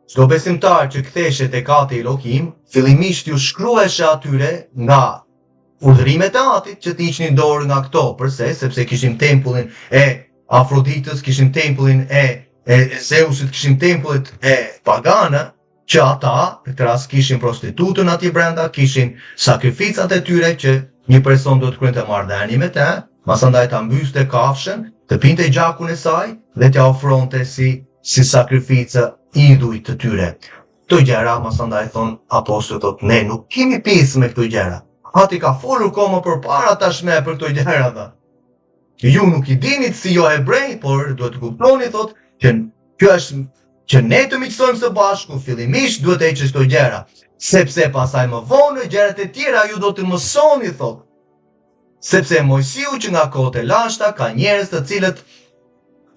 Çdo besimtar që ktheshe tek Ati Elohim, fillimisht ju shkruheshe atyre nga urdhërimet e Atit që të hiqnin dorë nga këto. Përse? Sepse kishim tempullin e Afroditës, kishim tempullin e e Zeusit, kishim tempullit e paganë, që ata, në këtë rast kishin prostitutën atje brenda, kishin sakrificat e tyre që një person duhet të kryente marrëdhënie me të, masandaj ta mbyste kafshën, të pinte gjakun e saj dhe t'ia ofronte si si sakrificë idhujt të tyre. Këto gjëra, masandaj thonë apostujt, thotë ne nuk kemi pjesë me këto gjëra. Ati ka folur kohë më përpara tashmë për këto gjëra dhe. Ju nuk i dinit si jo hebrej, por duhet të kuptoni, thotë, që kjo është që ne të miqësojmë së bashku, fillimisht duhet të heqësh këto gjëra, sepse pastaj më vonë gjërat e tjera ju do të mësoni, thotë. Sepse Moisiu që nga kohët e lashta ka njerëz të cilët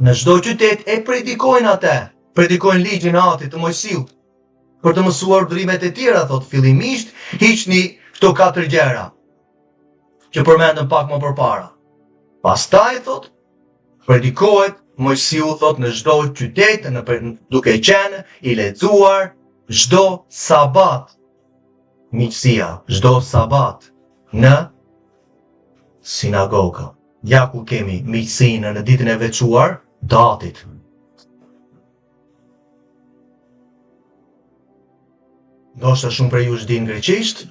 në çdo qytet e predikojnë atë, predikojnë ligjin e atit të Moisiut. Për të mësuar urdhërimet e tjera, thotë, fillimisht hiqni këto katër gjëra që përmendëm pak më përpara. Pastaj thotë, predikohet Moisiu thotë në çdo qytet, në duke qenë i lexuar çdo sabat. Miqësia, çdo sabat në sinagogë. Ja ku kemi miqësinë në ditën e veçuar të atit. Ndoshta shumë prej jush dinë greqisht.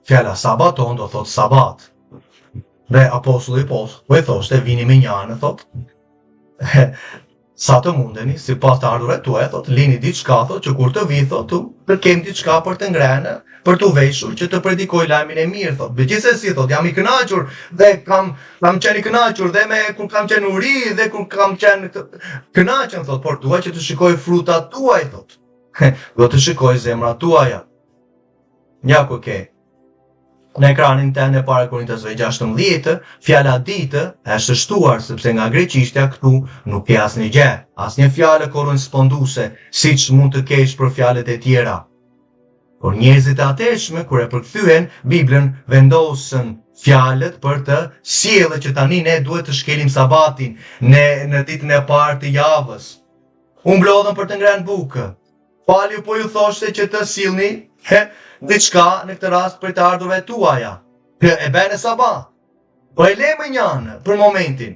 Fjala sabaton do thot sabat. Dhe apostulli po, po i thoshte vini mënjanë, thot. Sa të mundeni, sipas të ardhurave tuaja, thot, lini diçka, thot, që kur të vi, thot, të, të kem diçka për të ngrënë, për të veshur, që të predikoj lajmin e mirë, thot. Dhe gjithsesi, thot, jam i kënaqur dhe kam kam qenë i kënaqur dhe me kur kam qenë uri dhe kur kam qenë kënaqem, thot, por dua që të shikoj frutat tuaj, thot. Dua të shikoj zemrat tuaja. Ja ku ke. Në ekranin tënd e para Korintasve 16, fjala ditë është shtuar sepse nga greqishtja këtu nuk ke asnjë gjë, asnjë fjalë korresponduese, siç mund të kesh për fjalët e tjera. Por njerëzit e atëhershme kur e përkthyen Biblën vendosën fjalët për të sjellë që tani ne duhet të shkelim sabatin ne në ditën e parë të javës. U mblodhën për të ngrënë bukë. Pali po ju thoshte që të sillni he, diçka në këtë rast prej të ardhurave tuaja. Që e bënë sabat. Po e le mënjanë për momentin.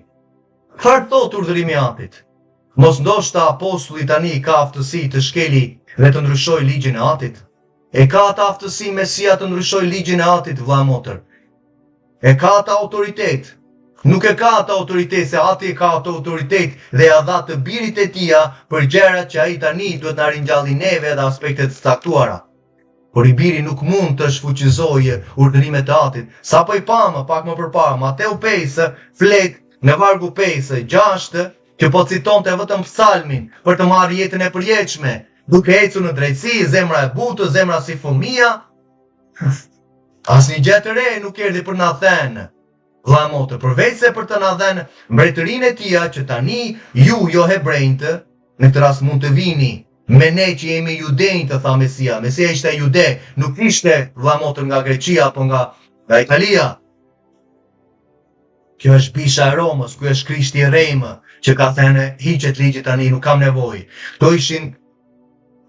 Çfarë thotë urdhërimi i Atit? Mos ndoshta apostulli tani ka aftësi të shkeli dhe të ndryshojë ligjin e Atit? E ka atë aftësi Mesia të ndryshojë ligjin e Atit, vëlla motër. E ka atë autoritet. Nuk e ka atë autoritet se ati e ka atë autoritet dhe ia dha të birit e tija për gjërat që ai tani duhet na ringjalli neve dhe aspekte të caktuara. Por i biri nuk mund të shfuqizojë urdhërimet e atit. Sapo i pamë pak më përpara, Mateu 5 flet në vargu 5, 6 që po citonte vetëm psalmin për të marrë jetën e përjetshme, duke ecur në drejtësi, zemra e butë, zemra si fëmija, Asnjë gjë të re nuk erdhi për na thënë, vëlla motër, përveçse për të na dhënë mbretërinë e tija që tani ju jo hebrenjtë, në këtë rast mund të vini me ne që jemi judenjtë, tha Mesia. Mesia ishte jude, nuk ishte vëlla motër nga Greqia apo nga nga Italia. Kjo është bisha e Romës, ky është Krishti i rrejmë, që ka thënë hiqet ligji tani, nuk kam nevojë. Këto ishin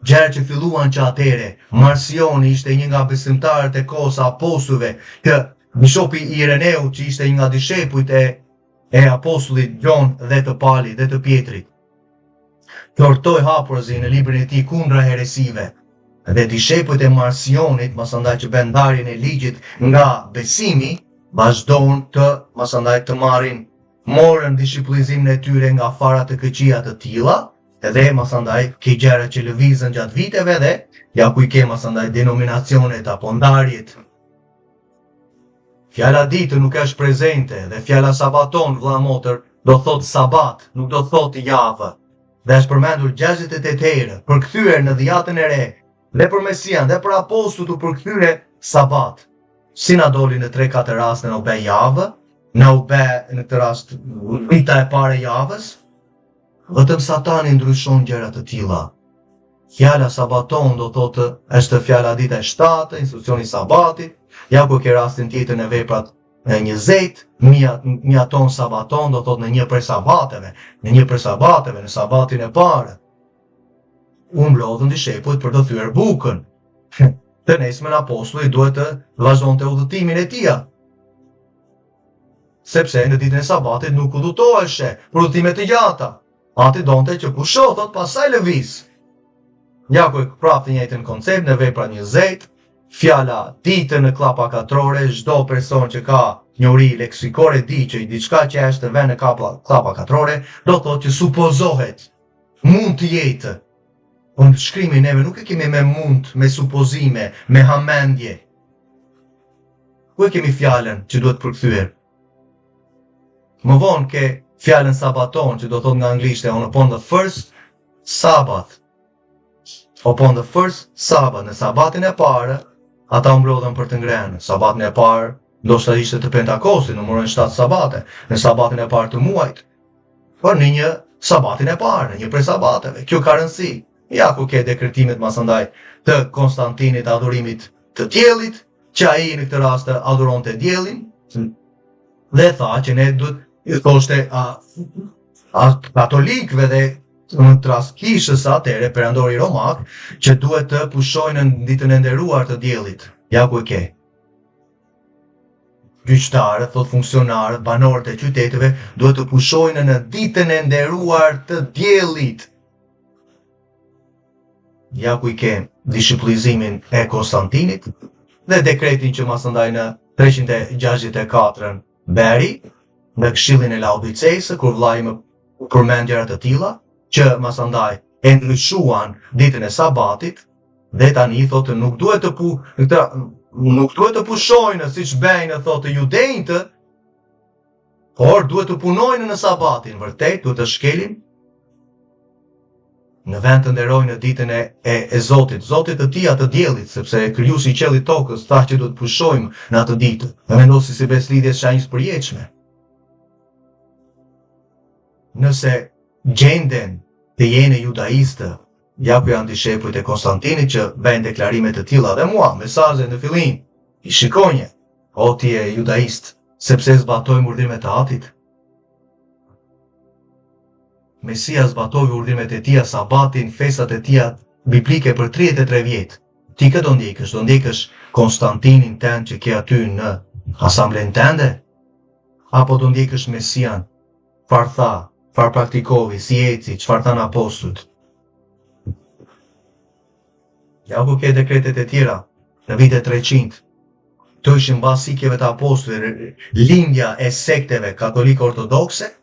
gjëra që filluan që atëhere. Marsioni ishte një nga besimtarët e kohës së apostujve, që bishopi i Ireneut që ishte një nga dishepujt e e apostullit Gjon dhe të Palit dhe të Pjetrit. Qortoi hapurazi në librin e tij kundra heresive dhe dishepujt e Marsionit, masandaj që bën ndarjen e ligjit nga besimi, vazhdon të masandaj të marrin morën dishipullizimin e tyre nga fara të këqija të tilla, dhe masandaj ke gjëra që lëvizën gjatë viteve dhe ja ku i ke masandaj denominacionet apo ndarjet. Fjala ditë nuk është prezente dhe fjala sabaton vëlla motër do thot sabat, nuk do thot javë. Dhe është përmendur 68 herë, përkthyer në dhjatën e re, dhe për Mesian dhe për apostujt u përkthye sabat. Si na doli në 3-4 raste na u bë javë, na u bë në këtë rast dita e parë e javës, Vetëm Satani ndryshon gjëra të tilla. Fjala sabaton do thotë është fjala dita e shtatë, institucioni i sabatit. Ja ku ke rastin tjetër në veprat e 20, mia mia ton sabaton do thotë në një prej sabateve, në një prej sabateve, në sabatin e parë. u mblodhën dishepujt për të thyer bukën. Të nesërmen apostulli duhet të vazhdonte udhëtimin e tij. Sepse në ditën e sabatit nuk udhëtoheshe për udhëtime të gjata. Ati donte që pusho, thot, pastaj lëviz. Ja ku e prapë të njëjtën koncept në vepra 20, fjala ditë në kllapa katrore, çdo person që ka njohuri leksikore di që diçka që është vënë në kapa, kllapa katrore, do thotë që supozohet, mund të jetë. Po në shkrimin neve nuk e kemi me mund, me supozime, me hamendje. Ku e kemi fjalën që duhet përkthyer? Më vonë ke fjalën sabaton që do thotë nga anglishtja on upon the first Sabbath. Upon the first Sabbath, në sabatin e parë, ata u mblodhën për të ngrënë. Sabatin e parë, ndoshta ishte të Pentakostit, numërojnë 7 sabate, në sabatin e parë të muajit. Por në një sabatin e parë, në një prej sabateve. Kjo ka rëndësi. Ja ku ke dekretimet masandaj të Konstantinit adhurimit të diellit, që ai në këtë rast adhuronte diellin dhe tha që ne duhet i thoshte a, a katolikëve dhe në këtë rast kishës atëherë perandori romak që duhet të pushojnë në ditën e nderuar të diellit. Ja ku e ke. Gjyqtarët, thot funksionarët, banorët e qyteteve duhet të pushojnë në ditën e nderuar të diellit. Ja ku i ke dishiplizimin e Konstantinit dhe dekretin që masandaj në 364-ën bëri në këshillin e Laodicesë kur vllai më përmend gjëra të tilla që masandaj e ndryshuan ditën e sabatit dhe tani thotë nuk duhet të pu në këtë nuk duhet të pushojnë siç bëjnë thotë judenjtë Por duhet të punojnë në sabatin, vërtet duhet të shkelin në vend të nderojnë në ditën e, e, e Zotit, Zotit të tij atë diellit, sepse krijuesi i qiellit tokës tha që duhet të pushojmë në atë ditë, e vendosi si besëlidhje shenjë të përjetshme. Nëse gjenden të jenë judaistë, ja ku janë dishepujt e Konstantinit që bëjnë deklarime të tilla dhe mua, mesazhe në fillim, i shikonje, O ti je judaist, sepse zbatojmë urdhrimet e Atit? Mesia zbatoi urdhrimet e tija, sabatin, festat e tija biblike për 33 vjet. Ti kë do ndjekësh? Do ndjekësh Konstantinin tënd që ke aty në asamblenë tënde? Apo do ndjekësh Mesian? Çfarë tha? Çfarë praktikoi? Si eci? Çfarë thanë apostujt? Ja ku ke dekretet e tjera në vitet 300. Këto ishin mbas ikjeve të apostujve, lindja e sekteve katolike ortodokse,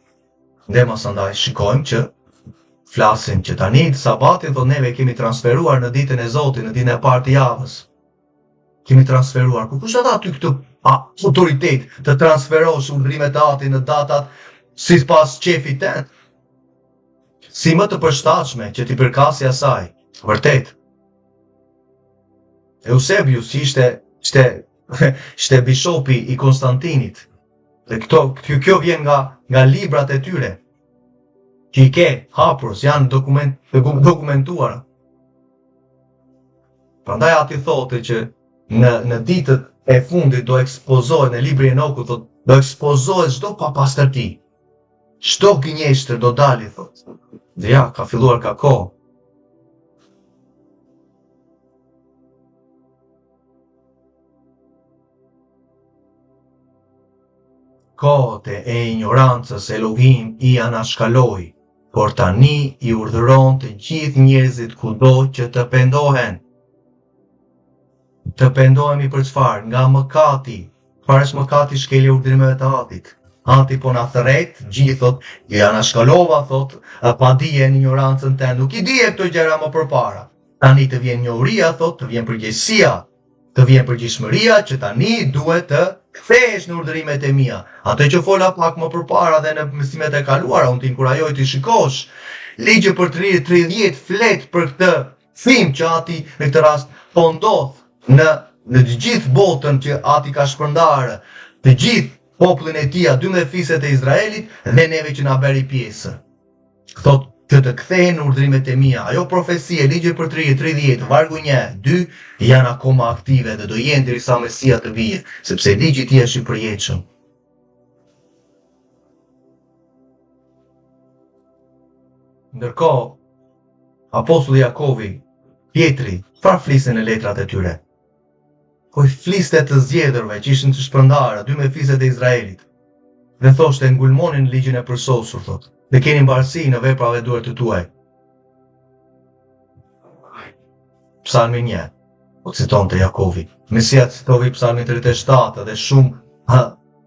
dhe masandaj shikojmë që flasin që tani sabatin thotë neve kemi transferuar në ditën e Zotit, në ditën e parë të javës. Kemi transferuar. Ku kush ta dha ty këtë autoritet të transferosh urdhrimet e Atit në datat sipas qefit tënd? Si më të përshtatshme që t'i përkasi asaj, vërtet. Eusebius ishte ishte ishte bishopi i Konstantinit. Dhe këto kjo, kjo vjen nga nga librat e tyre që i ke hapur, janë dokument, dokumentuara. Prandaj ati thotë që në në ditët e fundit do ekspozohet në librin e Enokut thotë do ekspozohet çdo papastërti. Çdo gënjeshtër do dali, thotë. Dhe ja, ka filluar ka kohë. Kohët e injorancës Elohim i anashkaloi, por tani i urdhëron të gjithë njerëzit kudo që të pendohen. Të pendohemi për çfarë? Nga mëkati. Çfarë është mëkati? Shkelja e urdhërimeve të Atit. Ati po na thërret, gjithë thot, i anashkalova thot, padijen, injorancën tënde, nuk i dije këto gjëra më përpara. Tani të vjen njohuria, thot, të vjen përgjegjësia, të vjen përgjegjshmëria që tani duhet të kthehesh në urdhërimet e mia. Atë që fola pak më përpara dhe në mësimet e kaluara, unë të inkurajoj të shikosh. Ligje për 30 flet për këtë Kthim që ati në këtë rast po ndodh në në të gjithë botën që ati ka shpërndarë të gjithë popullin e tij, 12 fiset e Izraelit dhe neve që na bëri pjesë. Thot që të kthehen në urdhrimet e mia. Ajo profeci e Ligje për 30, vargu 1, 2 janë akoma aktive dhe do jenë derisa Mesia të vijë, sepse ligji i tij është i përjetshëm. Ndërkohë, Apostulli Jakovi, Pjetri, çfarë flisnin në letrat e tyre? Po i fliste të zgjedhurve që ishin të shpërndarë, 12 fiset e Izraelit. Dhe thoshte ngulmoni në ligjin e përsosur, thotë, dhe keni mbarësi në veprave duart të tuaj. Psalmi 1, po citonte Jakovi. Mesia citoi Psalmin 37 dhe shumë ha,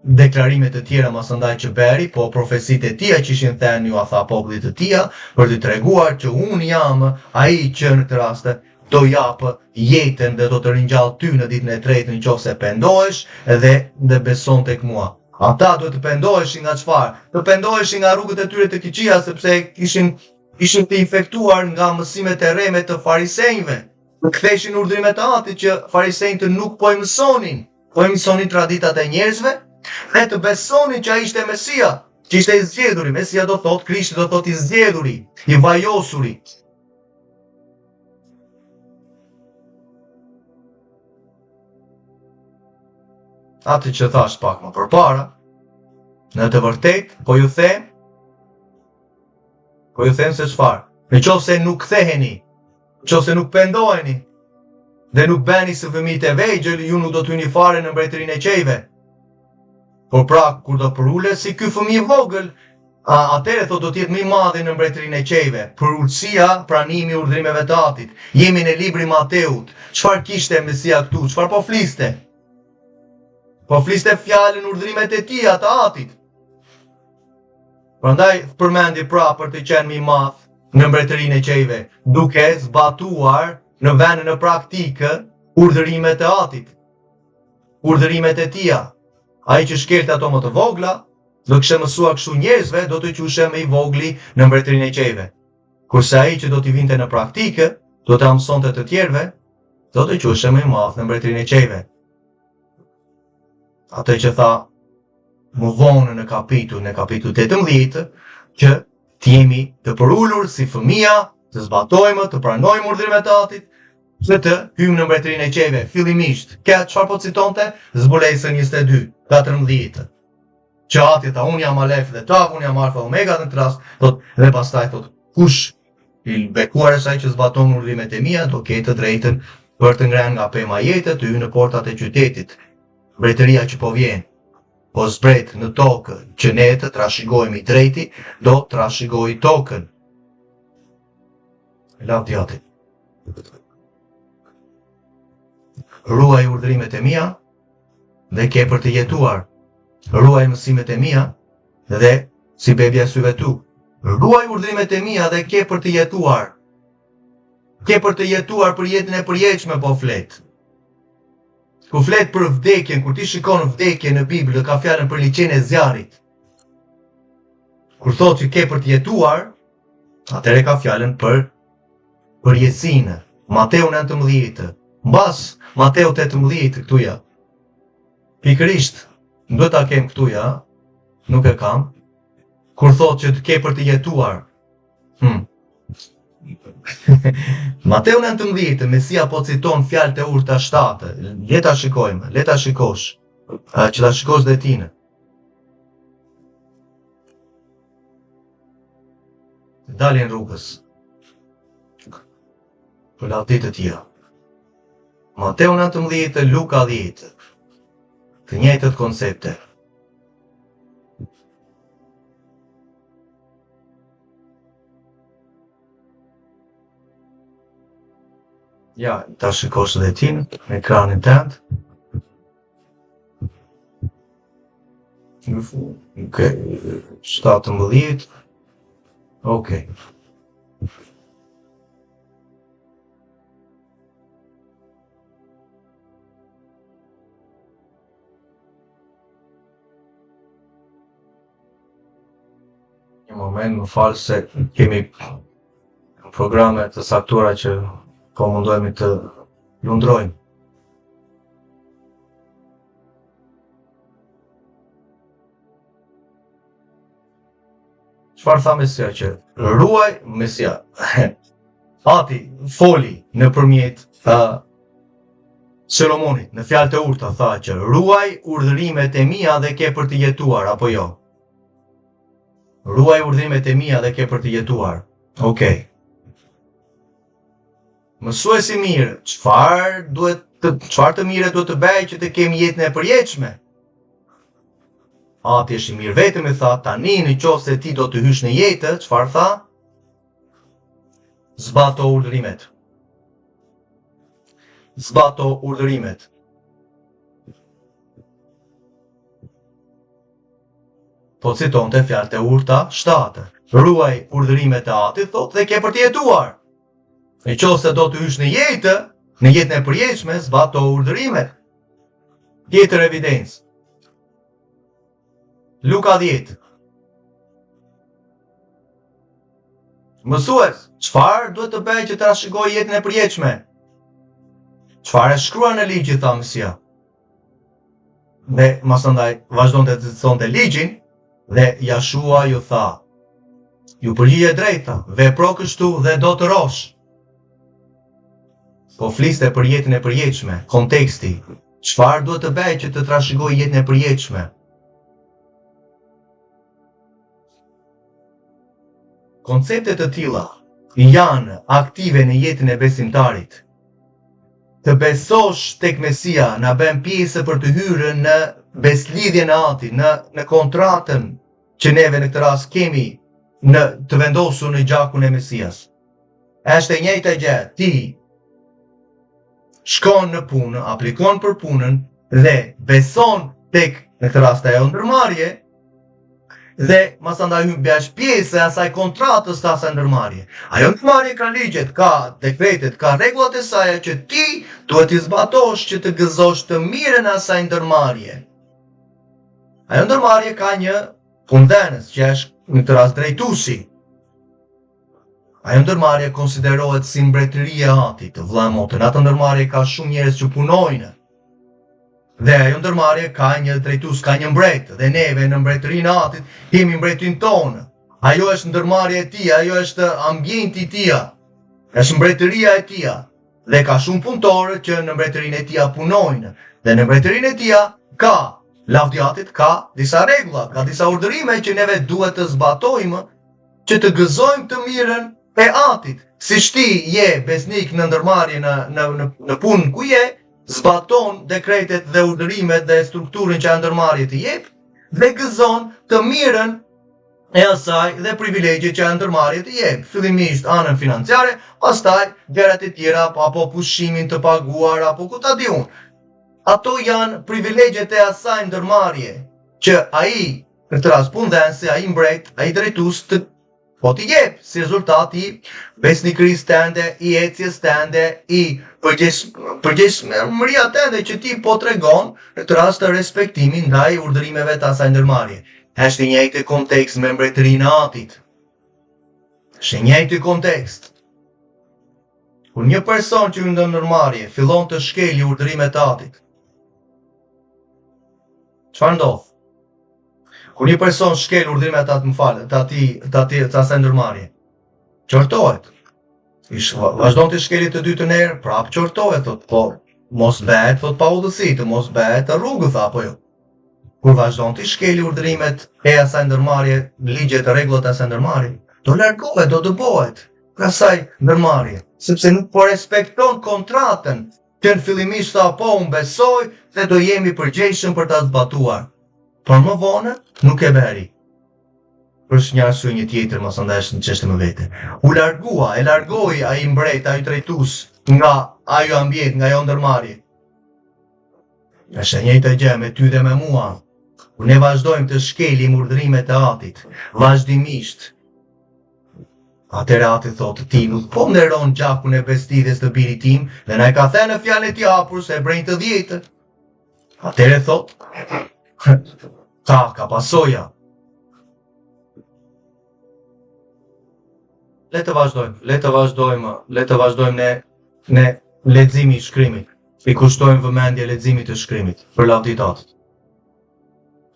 deklarime të tjera masandaj që bëri, po profecitë e tija që ishin thënë jua tha popullit të tija, për të treguar që unë jam ai që në këtë rast do jap jetën dhe do të ringjall ty në ditën e tretë në qoftë se pendohesh dhe dhe beson tek mua. Ata duhet të pendoheshin nga çfarë? Të pendoheshin nga rrugët e tyre të këqija sepse ishin ishin të infektuar nga mësimet e rreme të farisenjve. Të ktheheshin urdhërimet e Atit që farisenjtë nuk po i mësonin, po i mësonin traditat e njerëzve dhe të besonin që ai ishte Mesia, që ishte i zgjedhuri. Mesia do thotë Krishti do thotë i zgjedhuri, i vajosuri. Atë që thashë pak më përpara, në të vërtetë, po ju them, po ju them se çfarë, në qoftë se nuk ktheheni, në qoftë se nuk pendoheni, dhe nuk bëheni si fëmijët e vegjël, ju nuk do të hyni fare në mbretërinë e qiejve. Por pra, kur do përulet si ky fëmijë i vogël, a, atëherë thotë do të jetë më i madhi në mbretërinë e qiejve. Përulësia, pranimi i urdhërimeve të Atit. Jemi në librin Mateut. Çfarë kishte Mesia këtu? Çfarë po fliste? Po fliste fjalën urdhërimet e tij të Atit. Prandaj përmendi pra për të qenë më i madh në mbretërinë e qiejve, duke zbatuar në vend në praktikë urdhërimet e Atit. Urdhërimet e tija. Ai që shkelte ato më të vogla, do kishte mësuar kështu njerëzve, do të quheshe më i vogli në mbretërinë e qiejve. Kurse ai që do t'i vinte në praktikë, do t'ua mësonte të tjerëve, do të quheshe më i madh në mbretërinë e qiejve. Atë që tha më vonë në kapitull, në kapitull 18, që të jemi të përulur si fëmija, të zbatojmë, të pranojmë urdhërimet e Atit, që të hyjmë në mbretërinë e qiejve, fillimisht. Kë çfarë po citonte? Zbulesën 22, 14. Që Ati tha unë jam Alef dhe Tav, unë jam Alfa Omega në këtë rast, thot dhe pastaj thot kush i bekuar është ai që zbaton urdhërimet e mia, do ketë të drejtën për të ngrënë nga pema e jetës, të hyjë në portat e qytetit. Mbretëria që po vjen, po zbret në tokë, që ne të trashëgojmë i drejti, do trashëgojë tokën. Lavdi Atit. Ruaj urdhërimet e mia dhe ke për të jetuar. Ruaj mësimet e mia dhe si bebja e syve tu. Ruaj urdhërimet e mia dhe ke për të jetuar. Ke për të jetuar për jetën e përjetshme po flet. Kur flet për vdekjen, kur ti shikon vdekjen në Bibël, ka fjalën për liqenin e zjarrit. Kur thotë që ke për të jetuar, atëherë ka fjalën për përjetësinë. Mateu 19, mbas Mateu 18 këtu ja. Pikërisht, duhet ta kem këtu ja, nuk e kam. Kur thotë që të ke për të jetuar, Hmm. Mateu 19, Mesia po citon fjalët e urta 7. Le ta shikojmë, le ta shikosh. Që ta shikosh dhe ti. Dalin rrugës. Për lavdi të tija. Mateu 19, Luka 10. Të njëjtët koncepte. Ja, ta shikosh dhe ti në ekranin tënd. Ok, 17. Ok. Një moment, më fal se kemi programe të caktuara që po mundohemi të lundrojmë. Çfarë tha Mesia që ruaj Mesia? Ati foli nëpërmjet uh, Solomonit në fjalë të urta tha që ruaj urdhërimet e mia dhe ke për të jetuar apo jo? Ruaj urdhërimet e mia dhe ke për të jetuar. Okej. Okay. Mësues i mirë, çfarë duhet të çfarë të mire duhet të bëj që të kem jetën e përjetshme? Ati është i mirë vetëm i tha, tani në qoftë se ti do të hysh në jetë, çfarë tha? Zbato urdhërimet. Zbato urdhërimet. Po citonte fjalët e urta 7. Ruaj urdhërimet e atit, thotë, dhe ke për të jetuar. Në qoftë se do të hysh në jetë, në jetën e përjetshme, zbato urdhërimet. Tjetër evidencë. Luka 10. Mësues, çfarë duhet të bëj që të trashëgoj jetën e përjetshme? Çfarë është shkruar në ligj, i tha Mesia? Dhe masandaj vazhdonte të citonte ligjin dhe Jashua ju tha, iu përgjigje drejt, tha, vepro kështu dhe do të rrosh. Po fliste për jetën e përjetshme, konteksti, çfarë duhet të bëj që të trashëgoj jetën e përjetshme? Koncepte të tilla janë aktive në jetën e besimtarit. Të besosh tek Mesia na bën pjesë për të hyrë në besëlidhjen e Atit, në në kontratën që neve në këtë rast kemi në të vendosur në gjakun e Mesias. Është e njëjta gjë, ti shkon në punë, aplikon për punën dhe beson tek në këtë rast ajo ndërmarrje dhe masandaj hyn bëhesh pjesë e asaj kontratës të asaj ndërmarrje. Ajo ndërmarrje ka ligjet, ka dekretet, ka rregullat e saja që ti duhet t'i zbatosh që të gëzosh të mirën e asaj ndërmarrje. Ajo ndërmarrje ka një punëdhënës që është në këtë rast drejtuesi. Ajo ndërmarrje konsiderohet si mbretëria e atit, vëlla e motër. Në atë ndërmarrje ka shumë njerëz që punojnë. Dhe ajo ndërmarrje ka një drejtues, ka një mbret dhe neve në mbretërinë e atit kemi mbretin tonë. Ajo është ndërmarrja e tij, ajo është ambienti i tij. Është mbretëria e tij. Dhe ka shumë punëtorë që në mbretërinë e tij punojnë. Dhe në mbretërinë e tij ka lavdi atit, ka disa rregulla, ka disa urdhërime që neve duhet të zbatojmë që të gëzojmë të mirën e atit. Siç ti je besnik në ndërmarrje në në në, në punë ku je, zbaton dekretet dhe urdhërimet dhe strukturën që ajo ndërmarrje të jep dhe gëzon të mirën e asaj dhe privilegjet që ajo ndërmarrje të jep. Fillimisht anën financiare, pastaj gjërat e tjera apo pushimin të paguar apo ku ta di unë. Ato janë privilegjet e asaj ndërmarrje që ai në këtë rast punëdhënësi, ai mbret, ai drejtues të po t'i jep si rezultat i besnikërisë tënde, i ecjes tënde, i përgjegjsh, përgjegjshmëria tënde që ti po tregon në këtë rast të respektimin ndaj urdhërimeve të asaj ndërmarrje. Është i njëjti kontekst me mbretërinë e Atit. Është i njëjti kontekst. Kur një person që hyn në ndërmarrje fillon të shkeli urdhërimet e Atit, Çfarë ndodh? Kur një person shkel urdhërimet e atë më fal, të atij, të atij, të asaj ndërmarrje, qortohet. Ish, vazhdon të shkeli të dytën herë, prapë qortohet, thot, po mos bëhet, thot paudhësi, të mos bëhet rrugë, tha apo jo. Kur vazhdon të shkeli urdhërimet e asaj ndërmarrje, ligjet, rregullat e asaj ndërmarrje, do largohet, do dëbohet nga asaj ndërmarrje, sepse nuk po respekton kontratën Që në fillimisht tha po unë besoj dhe do jem i përgjegjshëm për ta zbatuar. Por më vonë nuk e bëri. Për një arsye një tjetër, masandaj është një çështje më vete. U largua, e largoi ai mbret, ai drejtues nga ajo ambient, nga ajo ndërmarrje. Është e njëjta gjë me ty dhe me mua. Kur ne vazhdojmë të shkelim urdhërimet e Atit, vazhdimisht, Atëherë ati thotë, ti nuk po nderon gjakun e besëlidhjes të birit tim, dhe na e ka thënë në fjalën e tij hapur se hebrenjtë 10. Atëherë thotë, ka, ka pasoja. Le të vazhdojmë, le të vazhdojmë, le të vazhdojmë ne, ne leximi i shkrimit. I kushtojmë vëmendje leximit të shkrimit, për lavdi të Atit.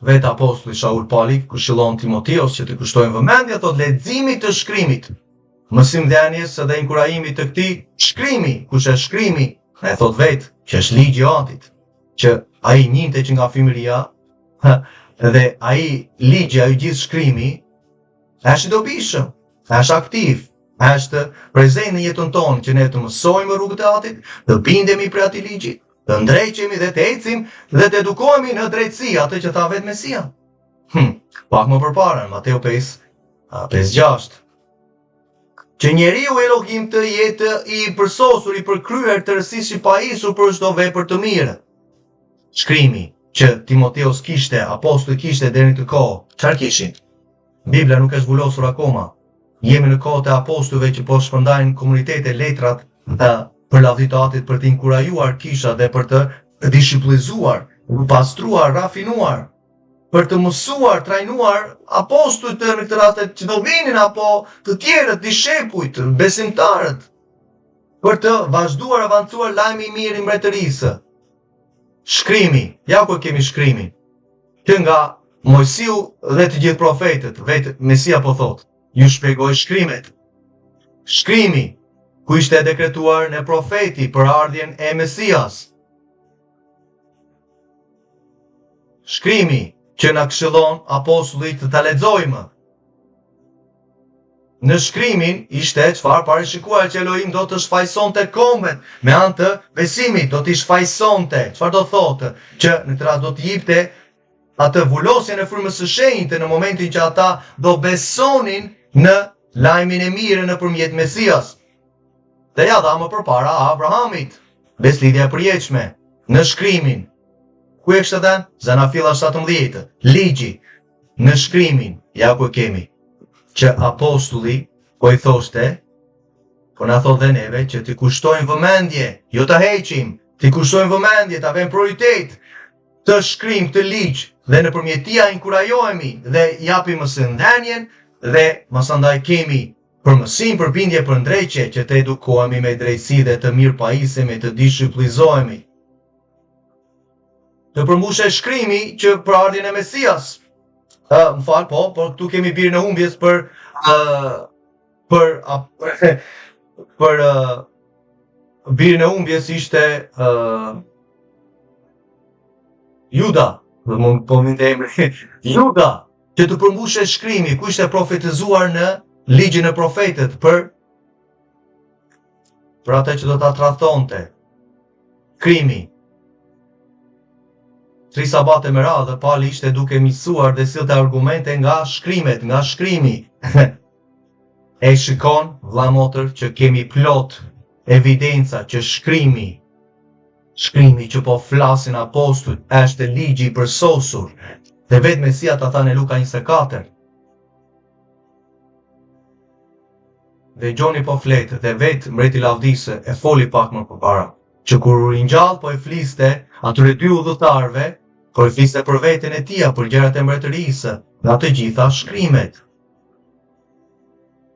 Vetë apostulli Shaul Pali këshillon Timoteos që t'i kushtojnë vëmendje thotë leximit të shkrimit, mësimdhënies dhe inkurajimit të këtij shkrimi, kush është shkrimi? E thotë vetë që është ligji i Atit, që ai njihte që nga fëmijëria, dhe ai ligji, ai gjithë shkrimi është i dobishëm, është aktiv. Është prezent në jetën tonë që ne të mësojmë rrugët e Atit, të bindemi prej atij ligji, të ndreqemi dhe të ecim dhe të edukohemi në drejtësi, atë që tha vetë Mesia. Hm, pak më përpara, në Mateu 5, 5, 6. Që njeriu Elohim të jetë i përsosur, i përkryer, tërësisht i pajisur për çdo vepër të mirë. Shkrimi që Timoteus kishte, apostulli kishte deri në këtë kohë, çfarë kishin? Bibla nuk është vulosur akoma. Jemi në kohët e apostujve që po shpërndajnë komunitete letrat ë për lavdi të Atit për të inkurajuar kishat dhe për të dishiplizuar, pastruar, rafinuar për të mësuar, trajnuar apostujt në këtë rast që do vinin apo të tjerët, dishepujt, besimtarët, për të vazhduar avancuar lajmi i mirë i mbretërisë. Shkrimi, ja ku e kemi shkrimin. Që nga Mojsiu dhe të gjithë profetët, vetë Mesia po thotë, ju shpjegoj shkrimet. Shkrimi, ku ishte dekretuar në profeti për ardhjen e Mesias. Shkrimi që na këshillon apostulli të ta lexojmë. Në shkrimin ishte çfarë parashikuar që Elohim do të shfajsonte kombet me anë të besimit, do t'i shfajsonte. Çfarë do thotë? Që në këtë rast do t'i jipte atë vulosjen e frymës së shenjtë në momentin që ata do besonin në lajmin e mirë nëpërmjet Mesias. Dhe ja dha më përpara Abrahamit, besëlidhja e përjetshme, në shkrimin. Ku e kishte dhënë? Zanafilla 17, ligji, në shkrimin, ja ku e kemi, që apostulli po i thoshte, po na thotë dhe neve që t'i kushtojmë vëmendje, jo ta heqim, t'i kushtojmë vëmendje, ta vëmë prioritet, këtë shkrim, këtë ligj, dhe nëpërmjet tij inkurajohemi dhe japim mësimdhënien dhe masandaj kemi Për mësim, për bindje, për ndreqje, që të edukohemi me drejtësi dhe të mirëpajisemi, të dishiplizohemi. Të përmbushet shkrimi që për ardhjen e Mesias. Ë, më fal, po, por këtu kemi birin e humbjes për ë për a, për ë birin e humbjes ishte ë Juda, dhe mund po më emri Juda, që të përmbushet shkrimi ku ishte profetizuar në ligjin e profetët për për atë që do ta tradhtonte. Krimi. Tri sabate me radhë, Pali ishte duke mësuar dhe sillte argumente nga shkrimet, nga shkrimi. e shikon, vlla motër, që kemi plot evidenca që shkrimi Shkrimi që po flasin apostujt është ligji i përsosur dhe vetë Mesia ta tha në Luka 24. Dhe Gjoni po flet dhe vetë mbreti i lavdisë e foli pak më përpara, që kur u ringjall po e fliste atyre dy udhëtarëve, po e fliste për veten e tija, për gjërat e mbretërisë, nga të gjitha shkrimet.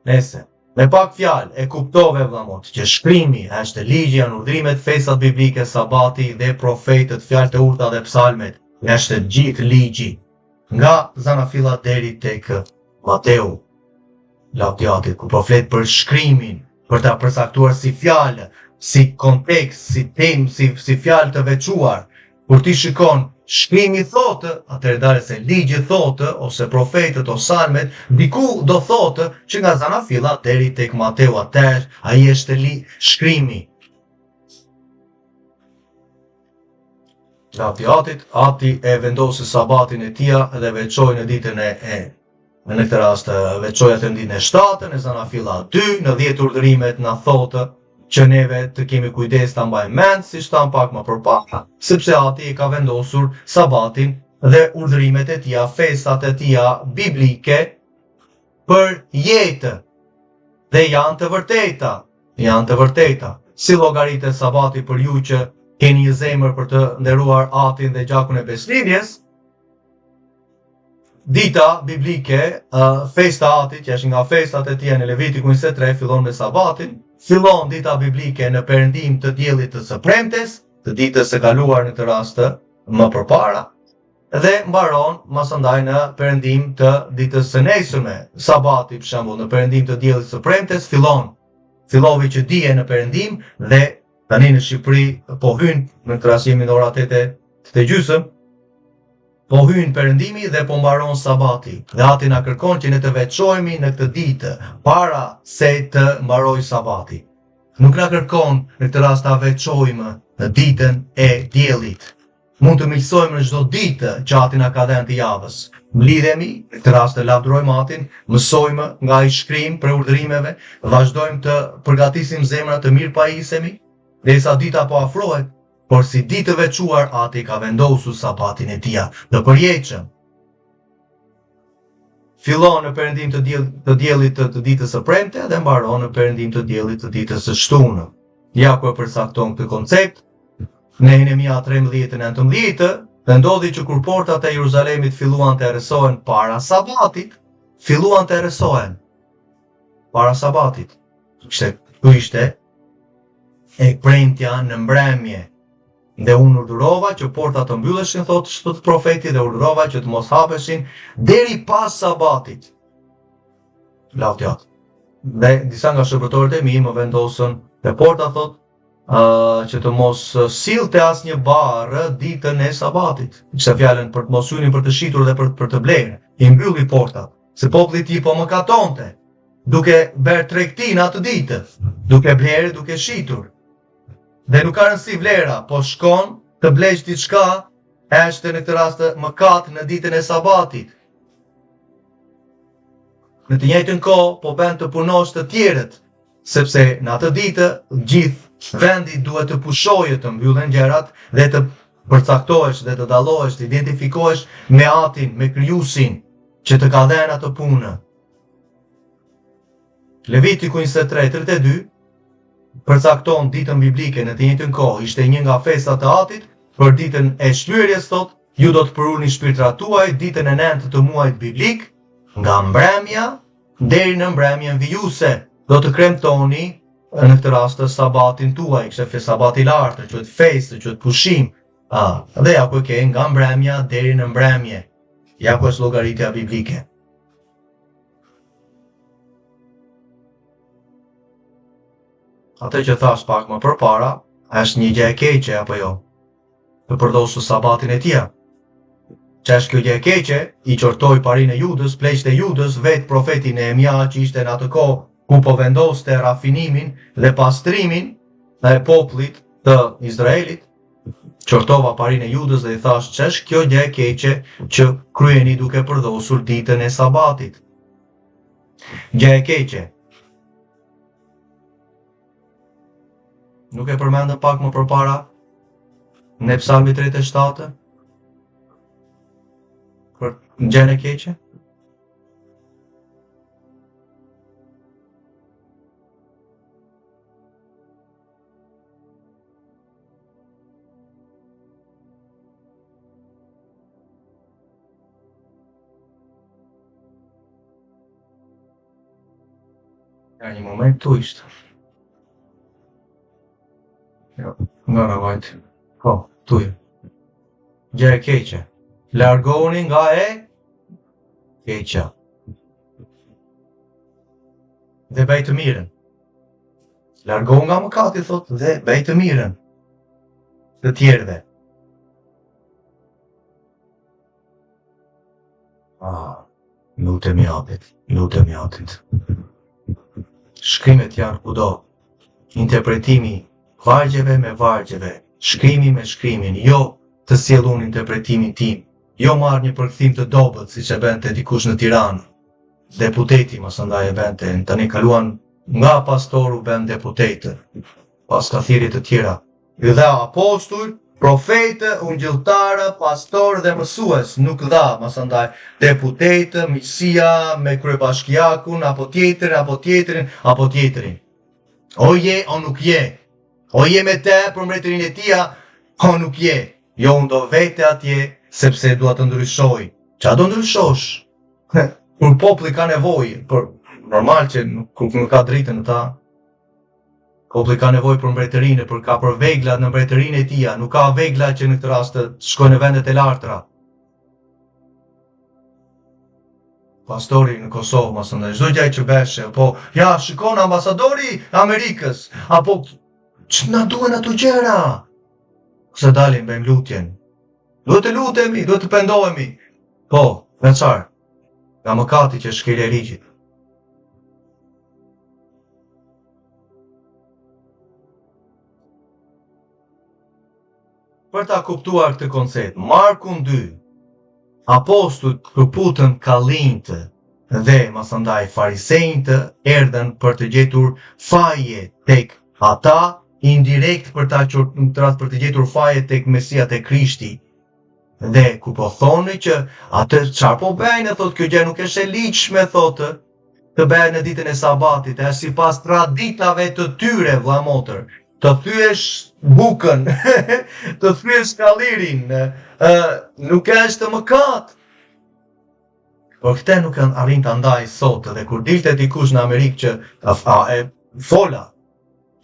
Nëse me pak fjalë e kuptove vëlla motër që shkrimi është ligji janë urdhrimet, festat biblike, sabati dhe profetët, fjalët e urta dhe psalmet, është gjithë ligji nga Zanafilla deri tek Mateu. Lavdi Atit, ku po flet për shkrimin, për ta përcaktuar si fjalë, si kontekst, si temë, si, si fjalë të veçuar. Kur ti shikon, shkrimi thotë, atëherë dale se ligji thotë, ose profetët, ose psalmet, diku do thotë që nga Zanafilla deri tek Mateu atëherë, ai është li, shkrimi. Lavdi Atit, Ati e vendosi sabatin e tija dhe veçoi në ditën e, e në këtë rast veçoi atë në ditën e shtatë, në Zanafilla 2, në 10 urdhërimet na thotë që neve të kemi kujdes ta mbajmë mend, siç thamë pak më përpara, sepse Ati e ka vendosur sabatin dhe urdhërimet e tija, festat e tija biblike për jetë dhe janë të vërteta, janë të vërteta. Si llogaritet sabati për ju që keni një zemër për të nderuar Atin dhe gjakun e besëlidhjes, Dita biblike, uh, festa e Atit, që është nga festat e tija në Levitiku 23, fillon me sabatin, fillon dita biblike në perëndim të diellit të së premtes, të ditës së kaluar në këtë rast më përpara, dhe mbaron masandaj në perëndim të ditës së nesërme. Sabati, për shembull, në perëndim të diellit së premtes fillon. Fillovi që dije në perëndim dhe tani në Shqipëri po hyn në këtë rast jemi në ora 8 e gjysmë. Po hyn perëndimi dhe po mbaron sabati. Dhe Ati na kërkon që ne të veçohemi në këtë ditë, para se të mbarojë sabati. Nuk na kërkon në këtë rast ta veçojmë në ditën e diellit. Mund të miqësojmë në çdo ditë që Ati na ka dhënë të javës. Mblidhemi, në këtë rast të lavdërojmë Atin, mësojmë nga ai shkrim prej urdhërimeve, vazhdojmë të përgatisim zemrat të mirëpajisemi, derisa dita po afrohet, por si ditë të veçuar Ati ka vendosur sabatin e tija të përjetshëm. Fillon në perëndim të, diell, të diellit të, të ditës së premte dhe mbaron në perëndim të diellit të ditës së shtunë. Ja ku e përcakton këtë koncept, në Nehemia 13:19, dhe ndodhi që kur portat e Jeruzalemit filluan të errësohen para sabatit, filluan të errësohen para sabatit. Ishte, ku ishte e premtja në mbrëmje. Dhe unë urdhërova që portat të mbylleshin, thotë thotë profeti, dhe urdhërova që të mos hapeshin deri pas sabatit. Lavdi Atit. Dhe disa nga shërbëtorët e mi më vendosën te porta, thotë, uh, që të mos sillte asnjë barrë ditën e sabatit. Kishte fjalën për të mos hynin për të shitur dhe për, për të blerë. I mbylli portat, se populli i tij po mëkatonte, duke bërë tregti në atë ditë, duke blerë, duke shitur. Dhe nuk ka rëndësi vlera, po shkon të blesh diçka, është në këtë rast mëkat në ditën e sabatit. Në të njëjtën kohë, po bën të punosh të tjerët, sepse në atë ditë gjithë vendi duhet të pushojë të mbyllen gjërat dhe të përcaktohesh dhe të dallohesh, të identifikohesh me Atin, me Krijuesin që të ka dhënë atë punë. Levitiku 23, 32 përcakton ditën biblike në të njëjtën kohë, ishte një nga festat e Atit, për ditën e shlyerjes thotë, ju do të përulni shpirtrat tuaj ditën e nëntë të muajit biblik, nga mbrëmja deri në mbrëmjen vijuese, do të kremtoni në këtë rast sabatin tuaj, kishte fe sabati i lartë, quhet festë, quhet pushim. A, dhe ja ku e ke nga mbrëmja deri në mbrëmje. Ja ku është llogaritja biblike. Atë që thashë pak më përpara, është një gjë e keqe apo jo? Të përdhosësh sabatin e tija. Që është kjo gjë e keqe, i qortoi parinë e Judës, pleqtë e Judës, vetë profeti Nehemia që ishte në atë kohë ku po vendoste rafinimin dhe pastrimin e popullit të Izraelit, qortova parinë e Judës dhe i thashë ç'është kjo gjë e keqe që kryeni duke përdhosur ditën e sabatit. Gjë e keqe. Nuk e përmendëm pak më përpara në Psalmi 37 për gjënë e keqe? Ja një moment tu ishte. Jo, nga në vajtë. Po, tu je. Gjë e keqe. Largohuni nga e keqja. Dhe bëj të mirën. Largohu nga mëkati, thotë, dhe bëj të mirën të tjerëve. Ah, lutemi Atit, lutemi Atit. Shkrimet janë kudo. Interpretimi vargjeve me vargjeve, shkrimi me shkrimin, jo të sjell unë interpretimin tim, jo marr një përkthim të dobët siç e bënte dikush në Tiranë. Deputeti masandaj e bënte, tani kaluan nga pastor u bënë deputetë, paska thirrje të tjera. I dha apostuj, profetë, ungjilltarë, pastorë dhe mësues, nuk dha, masandaj, deputetë, miqësia me kryebashkiakun, apo tjetrin, apo tjetrin, apo tjetrin. O je, o nuk je. O je me te për mbretërinë e tija, o nuk je. Jo unë do vete atje, sepse dua të ndryshoj. Ça do ndryshosh? Kur populli ka nevojë, për normal që nuk, nuk ka dritën në ta, populli ka nevojë për mbretërinë, për ka për veglat në mbretërinë e tija, nuk ka vegla që në këtë rast të shkojnë në vendet e lartra. Pastori në Kosovë, masandaj, çdo gjë që beshe, po, ja, shikon ambasadori i Amerikës, apo, që na duhen ato gjëra? Ose dalim, bëjmë lutjen. Duhet të lutemi, duhet të pendohemi. Po, nga çfarë? Nga mëkati që është shkelja e ligjit. Për ta kuptuar këtë koncept, Markun 2, apostujt këputën kallinjtë dhe masandaj farisenjtë erdhën për të gjetur faje tek ata, indirekt për ta qortuar për të gjetur faje tek Mesia tek Krishti. Dhe ku po thonë që atë çfarë po bëjnë, thotë kjo gjë nuk është e ligjshme, thotë, të bëhet në ditën e sabatit, është sipas traditave të tyre, vlla motër. Të thyesh bukën, të thyesh kallirin, ë nuk është mëkat. Por këtë nuk kanë arrin ta ndaj sot dhe kur dilte dikush në Amerikë që a, a, e fola,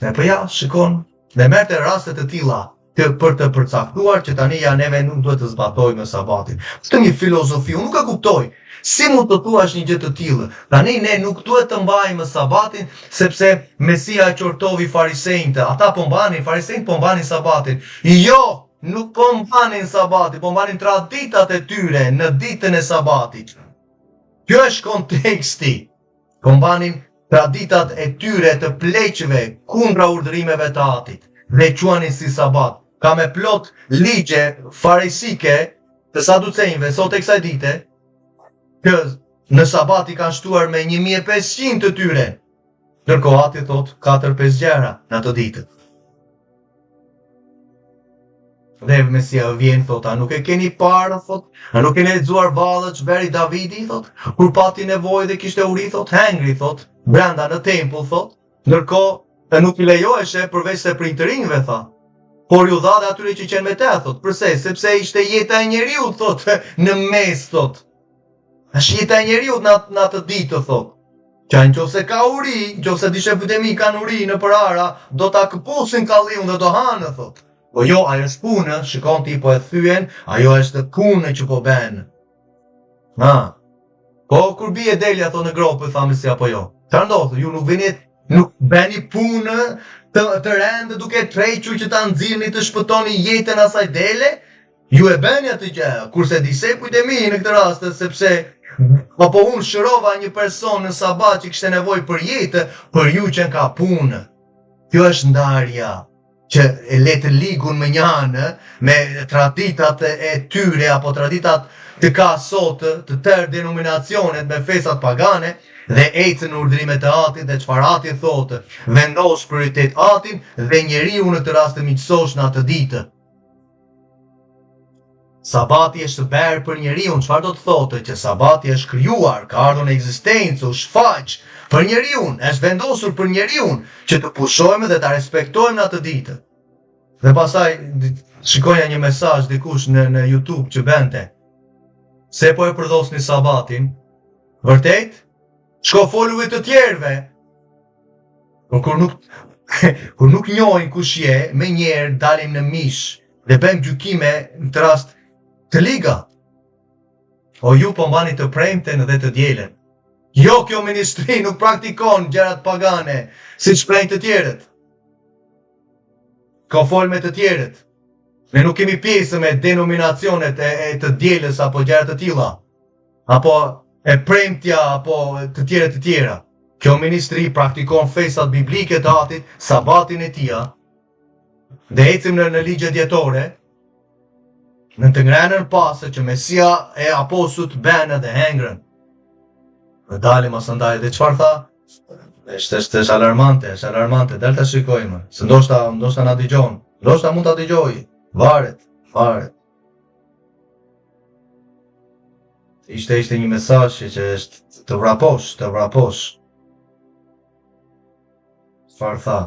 Dhe po ja, shikon, dhe merrte raste të tilla të për të përcaktuar që tani ja neve nuk duhet të zbatojmë sabatin. Këtë një filozofi, unë nuk e kuptoj. Si mund të thuash një gjë të tillë? Tani ne nuk duhet të mbajmë sabatin sepse Mesia qortovi farisenjtë. Ata po mbanin, farisenjtë po mbanin sabatin. Jo, nuk po mbanin sabatin, po mbanin traditat e tyre në ditën e sabatit. Kjo është konteksti. Po mbanin traditat e tyre të pleqve kundra urdhërimeve të atit dhe e quanin si sabat. Ka me plot ligje farisike të saducenjve sot e kësaj dite që në sabat i kanë shtuar me 1500 të tyre. Ndërkohë ati thotë 4-5 gjëra në atë ditë. Dhe Mesia vjen, thot, a nuk e keni parë, thot, a nuk keni lexuar vallë ç'bëri Davidi, thot, kur pati nevojë dhe kishte uri, thot, hengri, thot, brenda në tempull, thot, ndërkohë e nuk i lejoheshe përveç se priftërinjve, tha. Por ju dha dhe atyre që qenë me te, thot, përse, sepse ishte jeta e njeriut, thot, në mes, thot. Është jeta e njeriut në atë, në atë ditë, thot. Që në qoftë se ka uri, në qoftë se dishepujt e mi kanë uri nëpër ara, do ta këpusin kalliun dhe do hanë, thot. Po jo, ajo është punë, shikon ti po e thyen, ajo është punë që po bën. Ha. Po kur bie delja thot në gropë, tha Mesia apo jo. Çfarë ndodh? Ju nuk vini, nuk bëni punë të të rëndë duke tërhequr që ta nxirrni të shpëtoni jetën asaj dele? Ju e bëni atë gjë, kurse dishepujt e mi në këtë rast, sepse apo unë shërova një person në sabat që kishte nevojë për jetë, për ju qenka punë. Kjo është ndarja që e le të ligun mënjanë me traditat e tyre apo traditat të ka sot të tërë denominacionet me festat pagane dhe ecën në urdhërimet e atit dhe çfarë ati thotë, vendos prioritet atin dhe njeriu në këtë rast të miqësosh në atë ditë. Sabati është bërë për njeriun, çfarë do të thotë që sabati është krijuar, ka ardhur në ekzistencë, u shfaq për njeriun, është vendosur për njeriun që të pushojmë dhe ta respektojmë në atë ditë. Dhe pastaj shikoja një mesazh dikush në në YouTube që bënte. Se po e përdhosni sabatin? Vërtet? Shko foluve të tjerëve. Por kur nuk kur nuk njohin kush je, menjëherë dalim në mish dhe bëjmë gjykime në këtë rast të liga. O ju po mbani të premten dhe të dielën. Jo, kjo ministri nuk praktikon gjërat pagane, siç shprehin të tjerët. Shko fol me të tjerët. Ne nuk kemi pjesë me denominacionet e, e të dielës apo gjëra të tilla. Apo e premtja apo të tjera të tjera. Kjo ministri praktikon festat biblike të atit, sabatin e tija, dhe ecim në, në ligje dietore, në të ngrenën pasë që Mesia e apostujt benë dhe hengrën. Dhe dalim asandaj, dhe çfarë tha? Është, është, është alarmante, është alarmante, dal ta shikojmë, se ndoshta, ndoshta na dëgjon, ndoshta mund ta dëgjojë, varet, varet. Ishte ishte një mesazh që, që është të vraposh, të vraposh. Çfarë tha?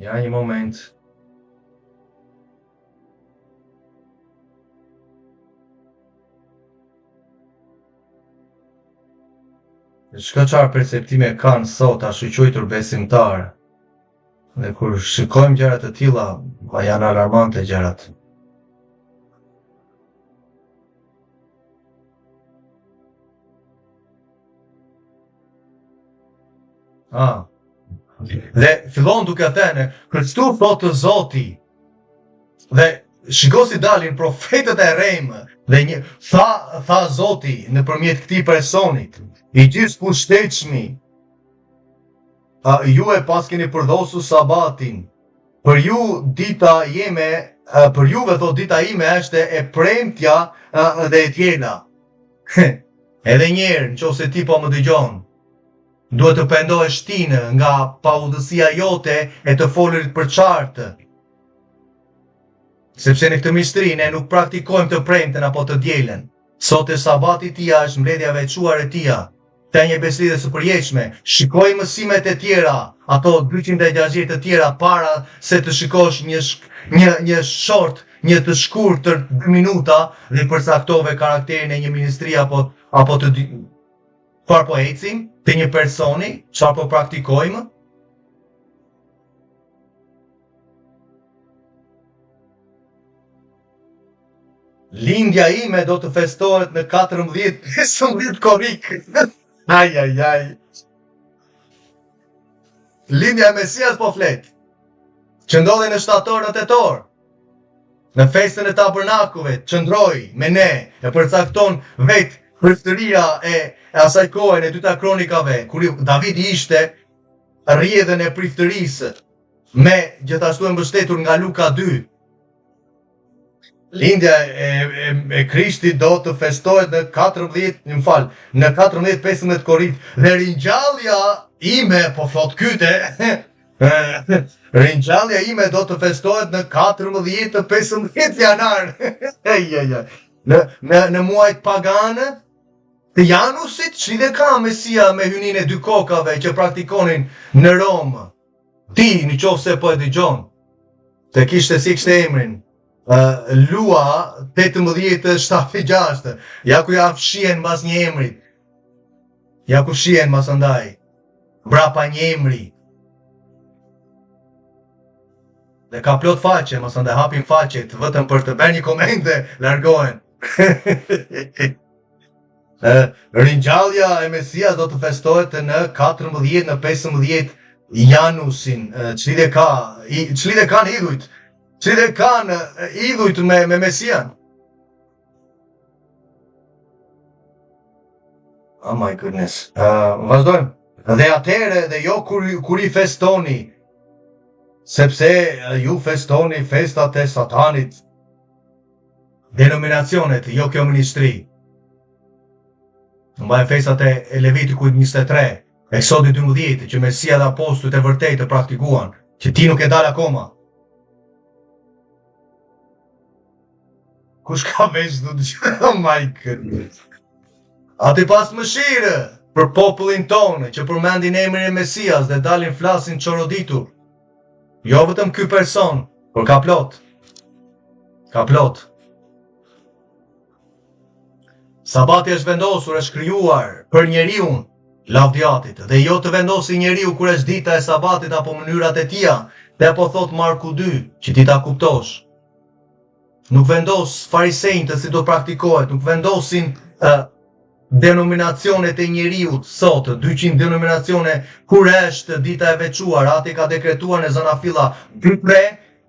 Ja një moment. Shiko çfarë perceptime kanë sot ashtuquajtur besimtarë. Dhe kur shikojmë gjëra të tilla, ma janë alarmante gjërat. Ah. Dhe fillon duke thënë, kështu thotë Zoti. Dhe shiko si dalin profetët e rrejmë dhe një tha tha Zoti nëpërmjet këtij personit, i gjithëpushtetshmi. A, ju e paskeni përdhosur sabatin. Për ju dita jeme, për juve thotë dita ime është e premtja dhe e diela. Edhe një herë, në qoftë se ti po më dëgjon, Duhet të pendohesh ti në nga paudhësia jote e të folurit përçart. Sepse në këtë mistri ne nuk praktikojmë të premten apo të dielën. Sot e sabati i tija është mbledhja e veçuar e tija. Të një besëlidhjes së përjetshme. Shikoj mësimet e tjera, ato 260 të tjera para se të shikosh një një një short, një të shkurtër 2 minuta dhe përcaktove karakterin e një ministri apo apo të Çfarë po ecim të një personi, çfarë po praktikojmë? Lindja ime do të festohet në 14-15 korrik. Ai ai ai. Lindja e Mesias po flet. Që ndodhi në shtator në tetor. Në festën e tabernakuve, qëndroi me ne, e përcakton vetë priftëria e, e asaj kohe në dyta kronikave, kur Davidi ishte rrjedhën e priftërisë, me gjithashtu e mbështetur nga Luka 2. Lindja e, e, e Krishtit do të festohet në 14, më fal, në 14-15 korrik dhe ringjallja ime, po thot kyte, ringjallja ime do të festohet në 14 të 15 janar. Ej, ej, ej. Në, në, në muajt paganë, të Janusit, ç'lidhje ka Mesia me hyjninë e dy kokave që praktikonin në Romë. Ti, në qoftë se po e dëgjon, të kishte si kishte emrin, uh, Lua 1876, ja ku ja fshihen mbas një emrit, ja ku fshihen mbas andaj, mbrapa një emri. Dhe ka plot faqe, mos andaj hapin faqet, vetëm për të bërë një koment dhe largohen. Ringjallja e Mesias do të festohet në 14 në 15 Janusin. Ç'lidhje ka? Ç'lidhje kanë idhujt? Ç'lidhje kanë idhujt me me Mesian? Oh my goodness. Uh, vazhdojmë. Dhe atëherë dhe jo kur kur i festoni, sepse ju festoni festat e satanit. Denominacionet, jo kjo ministri. Mbajnë festat e, e Levitikut 23, Eksodit 12, që Mesia dhe apostujt e vërtetë të praktikuan, që ti nuk e dal akoma. Kush ka vesh të të Oh my goodness. Ati pastë mëshirë për popullin tonë që përmendin emrin e Mesias dhe dalin flasin çoroditur. Jo vetëm ky person, por ka plot. Ka plot. Sabati është vendosur, është krijuar për njeriun, lavdi Atit, dhe jo të vendosi njeriu kur është dita e sabatit apo mënyrat e tija, dhe po thot Marku 2, që ti ta kuptosh. Nuk vendos farisenjtë si do praktikohet, nuk vendosin uh, denominacionet e njeriut sot, 200 denominacione, kur është dita e veçuar, Ati ka dekretuar në Zanafilla 2-3,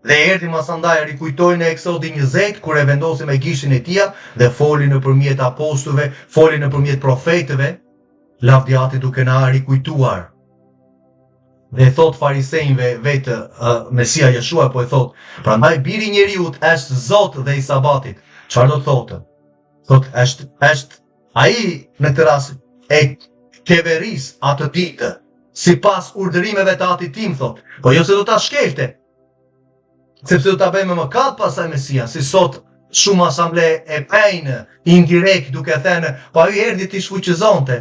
dhe erdhi masandaj rikujtoi në Eksodi 20, kur e vendosi me gishtin e tija, dhe foli nëpërmjet apostujve, foli nëpërmjet profetëve, lavdi Atit duke na rikujtuar. Dhe e thot farisenjve vetë uh, Mesia Jeshua po e thot, prandaj biri i njeriut është Zot dhe i sabatit. Çfarë do të thotë? Thot është është ai në këtë rast e qeveris atë ditë sipas urdhërimeve të atit tim thot. Po jo se do ta shkelte. Sepse do ta bëjë me mëkat pastaj Mesia, si sot shumë asamble e bëjnë indirekt duke thënë, po ai erdhi t'i shfuqizonte.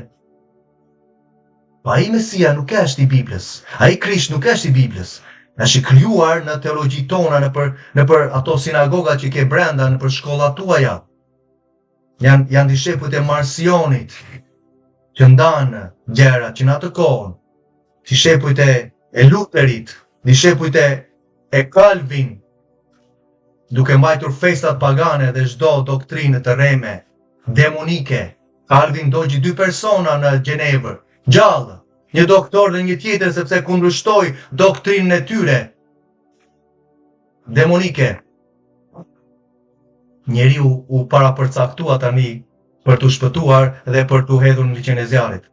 Po ai Mesia nuk është i Biblës. Ai Krisht nuk është i Biblës. Është i krijuar në teologji tona, nëpër nëpër ato sinagoga që ke brenda, nëpër shkollat tuaja. Janë janë dishepujt e Marsionit që ndanë gjërat që në atë kohë dishepujt e e Luterit, dishepujt e e Calvin duke mbajtur festat pagane dhe çdo doktrinë të rreme demonike. Calvin dogji dy persona në Gjenevër, gjallë. Një doktor dhe një tjetër sepse kundërshtoi doktrinën e tyre demonike. Njeriu u parapërcaktua tani për t'u shpëtuar dhe për t'u hedhur në liqenin e zjarrit.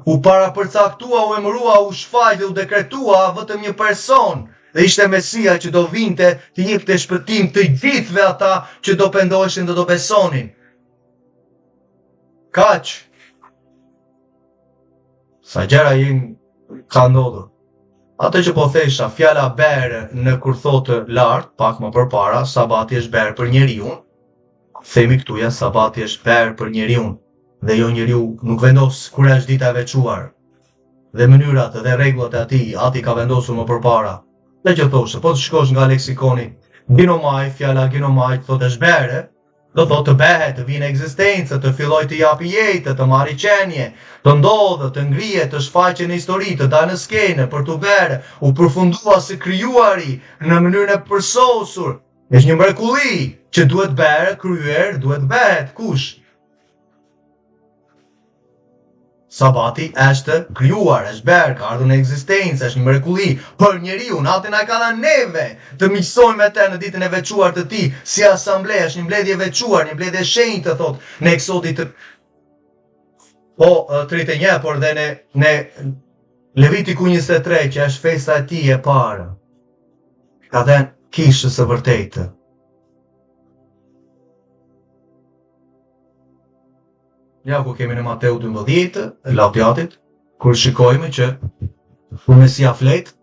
U parapërcaktua, u emërua, u shfaq dhe u dekretua vetëm një person dhe ishte Mesia që do vinte të jepte shpëtim të gjithëve ata që do pendoheshin dhe do besonin. Kaq. Sa gjëra janë ka ndodhur. Atë që po thesha, fjala berë në kur thotë lart, pak më përpara, sabati është berë për njeriun, themi këtu ja sabati është berë për njeriun, dhe jo njeriu nuk vendos kur është dita e veçuar. Dhe mënyrat dhe rregullat e atij, ati ka vendosur më përpara. Dhe që thoshe, po të shkosh nga leksikoni, ginomai, fjala ginomai, thotë është berë, Do thotë të behet, të vijë në ekzistencë, të fillojë të japi jetë, të marri qenie, të ndodhë, të ngrihet, të shfaqet në histori, të dalë në skenë, për t'u berë, u përfundua së krijuari në mënyrën e përsosur. Është një mrekulli që duhet berë, kryer, duhet behet. Kush? Sabati është krijuar, është bërë, ka ardhur në ekzistencë, është një mrekulli për njeriun, Ati na e ka dhënë neve të miqësojmë me të në ditën e veçuar të tij, si asamble, është një mbledhje e veçuar, një mbledhje e shenjtë, thotë në Eksodit të po 31, por dhe në në Levitiku 23, që është festa e tij e parë. Ka dhënë kishës së vërtetë. Ja ku kemi në Mateu 12, lavdi Atit, kur shikojmë që kur Mesia flet,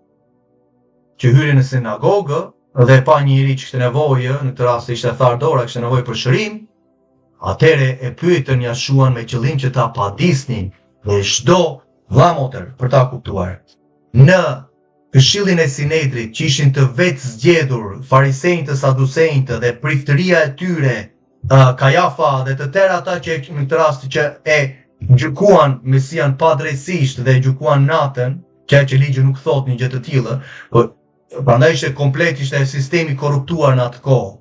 që hyri në sinagogë dhe pa një njeri që kishte nevojë, në këtë rast ishte tharë dora, kishte nevojë për shërim, atëherë e pyetën Jashuan me qëllim që ta padisnin dhe çdo vlla motër për ta kuptuar. Në Këshillin e Sinedrit që ishin të vetëzgjedhur, farisenjtë, sadusenjtë dhe priftëria e tyre, Kajafa dhe të tërë ata që në këtë rast që e gjykuan Mesian padrejtësisht dhe e gjykuan natën, që që ligji nuk thotë një gjë të tillë, po prandaj ishte komplet ishte sistemi i korruptuar në atë kohë.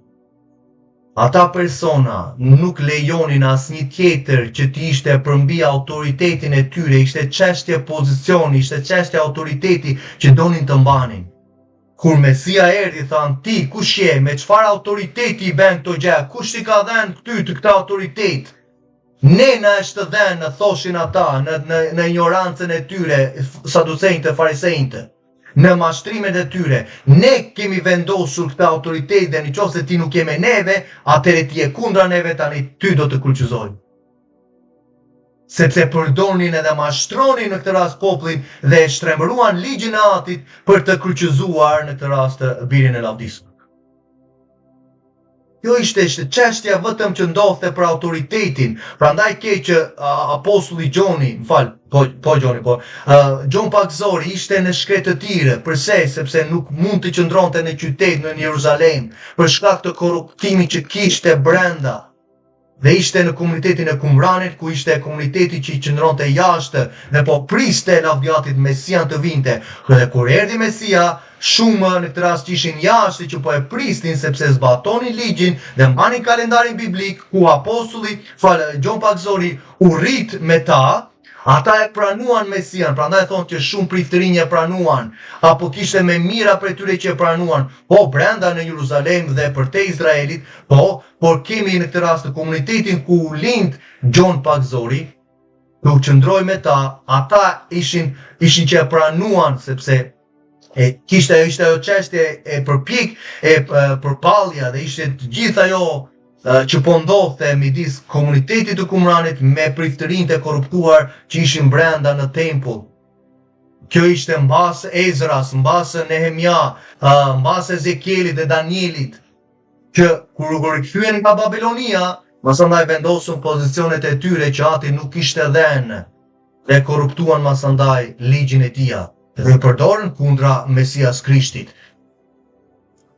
Ata persona nuk lejonin asnjë tjetër që të ishte përmbi autoritetin e tyre, ishte çështje pozicioni, ishte çështje autoriteti që donin të mbanin. Kur Mesia erdhi, thanë, ti, kush je, me çfarë autoriteti i bën këto gjëra, kush t'i ka dhënë ty të këtë autoritet? Ne na është dhënë, thoshin ata, në, në, në injorancën e tyre, saducenjtë, farisenjtë në mashtrimet e tyre. Ne kemi vendosur këtë autoritet dhe në qoftë se ti nuk je me neve, atëherë ti je kundra neve, tani ty do të kryqëzojmë. Sepse përdornin edhe mashtronin në këtë rast popullin dhe e shtrembëruan ligjin e atit për të kryqëzuar në këtë rast birin e lavdisë. Kjo ishte ishte çështja vetëm që ndodhte për autoritetin. Prandaj ke që uh, apostulli Gjoni, më fal, po po Gjoni, po uh, Gjon Pagëzori ishte në shkretëtirë. Përse? Sepse nuk mund të qëndronte në qytet në Jeruzalem për shkak të korruptimit që kishte brenda. Dhe ishte në komunitetin e Kumranit, ku ishte komuniteti që i qëndronte jashtë dhe po priste lavdi Atit Mesian të vinte. Dhe kur erdhi Mesia, shumë në këtë rast që ishin jashtë që po e prisnin sepse zbatonin ligjin dhe mbanin kalendarin biblik ku apostulli, fal, Gjon Pagëzori u rrit me ta, ata e pranuan Mesian, prandaj thonë që shumë priftërinj e pranuan, apo kishte me mijëra prej tyre që e pranuan, po brenda në Jeruzalem dhe përtej Izraelit, po, por kemi në këtë rast në komunitetin ku u lind Gjon Pagëzori, ku qëndroi me ta, ata ishin ishin që e pranuan sepse e kishte ajo ishte ajo çështje e përpjek e, e përpallja dhe ishte të gjithë ajo që po ndodhte midis komunitetit të Kumranit me priftërinjtë e korruptuar që ishin brenda në tempull. Kjo ishte mbas Ezras, mbas Nehemia, mbas Ezekielit dhe Danielit. që kur u rikthyen nga Babilonia, masandaj vendosën pozicionet e tyre që ati nuk kishte dhënë dhe korruptuan masandaj ligjin e tija dhe e përdorën kundra Mesias Krishtit.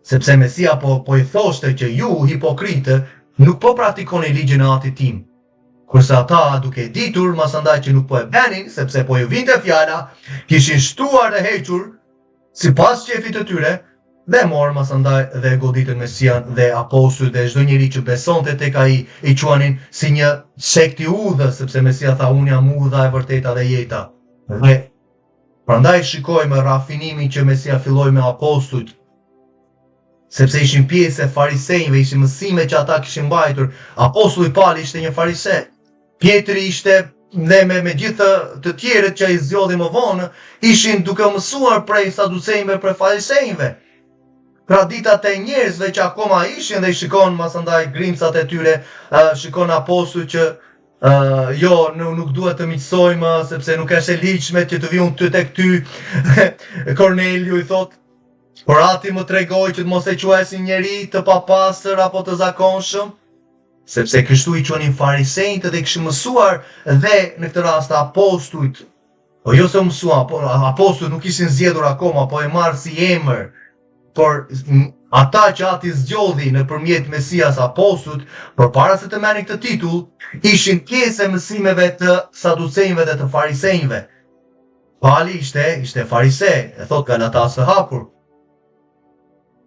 Sepse Mesia po, po i thoshte që ju, hipokritë, nuk po praktikoni ligjin e atit tim. Kurse ata, duke e ditur, masandaj që nuk po e bënin, sepse po ju vinte fjala, kishin shtuar dhe hequr, sipas qefit të tyre, Dhe e morën masandaj dhe e goditën Mesian dhe apostujt dhe çdo njeri që besonte tek ai i quanin si një sekt i udhës, sepse Mesia tha unë jam udha e vërteta dhe jeta. Dhe prandaj shikojmë rafinimin që Mesia filloi me apostujt, sepse ishin pjesë e farisenjve, ishin mësime që ata kishin mbajtur. Apostulli Pali ishte një farise. Pjetri ishte dhe me, me gjithë të tjerët që ai zgjodhi më vonë, ishin duke u mësuar prej saducenjve, prej farisenjve. Traditat e njerëzve që akoma ishin dhe i shikon masandaj grimcat e tyre, shikon apostujt që Uh, jo, nuk, nuk duhet të miqësojmë sepse nuk është e ligjshme që të vi unë ty tek ty. Korneliu i thot, por ati më tregoi që të mos e quaj si njeri të papastër apo të zakonshëm. Sepse kështu i quanin farisenjtë dhe kishin mësuar dhe në këtë rast apostujt, po jo se u mësuan, po apostujt nuk ishin zgjedhur akoma, po e marrë si emër, por ata që ati zgjodhi nëpërmjet Mesias apostujt, përpara se të merrnin këtë titull, ishin pjesë e mësimeve të saducenjve dhe të farisenjve. Pali ishte, ishte farise, e thot Galatasve hapur.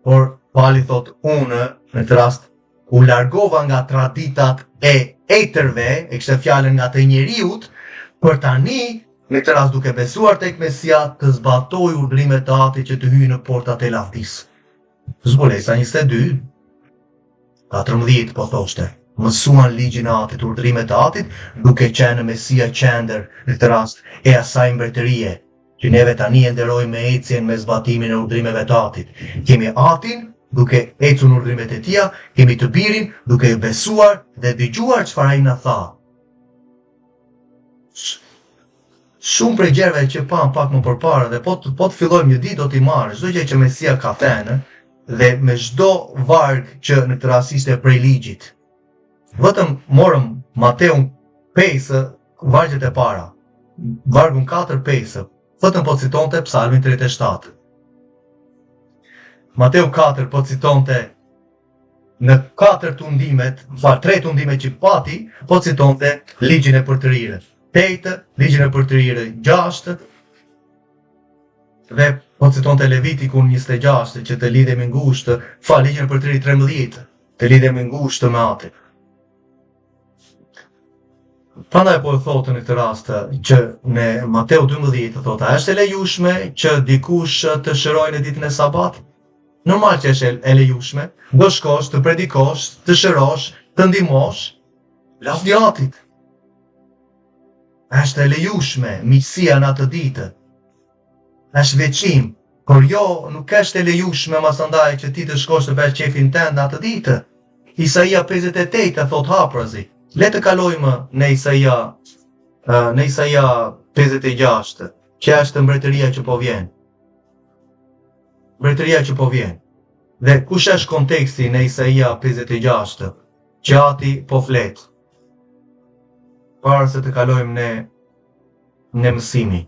Por Pali thot unë në këtë rast u largova nga traditat e etërve, e kishte fjalën nga të njeriut, për tani në këtë rast duke besuar tek Mesia të zbatoj urdhrimet e atit që të hyjë në portat e lavdisë. Zbulesa 22, 14 po thoshte, mësuan ligjin e atit, urdhrimet e atit, duke qenë Mesia qendër në këtë rast e asaj mbretërie, që neve tani e nderojmë me ecjen me zbatimin e urdhrimeve të Atit. Kemi Atin duke ecur në urdhrimet e tija, kemi të Birin duke besuar dhe dëgjuar çfarë ai na tha. Shumë prej gjërave që pamë pak më përpara dhe po të, po të fillojmë një ditë do t'i marrë çdo gjë që Mesia ka thënë dhe me çdo varg që në këtë rast ishte prej ligjit. Vetëm morëm Mateun 5 vargjet e para. Vargun 4-5, vetëm po citonte Psalmin 37. Mateu 4 po citonte në katër tundimet, fal tre tundimet që pati, po citonte ligjin e përtërirë. 8, ligjin e përtërirë 6 dhe po citonte Levitikun 26 që të lidhemi ngushtë, fal ligjin e përtërirë 13, të lidhemi ngushtë me atin. Prandaj po e thotë në këtë rast që në Mateu 12 të thotë, a është e lejushme që dikush të shërojë në ditën e sabatit? Normal që është e lejushme, do shkosh, të predikosh, të shërosh, të ndihmosh, lavdi atit. Është e lejushme miqësia në atë ditë. Është veçim, por jo, nuk është e lejushme masandaj që ti të shkosh të bësh qefin tënd në atë ditë. Isaia 58 e thot hapurazi. Le të kalojmë në Isaia në Isaia 56, që është mbretëria që po vjen. Mbretëria që po vjen. Dhe kush është konteksti në Isaia 56, që ati po flet? Para se të kalojmë në në mësimi.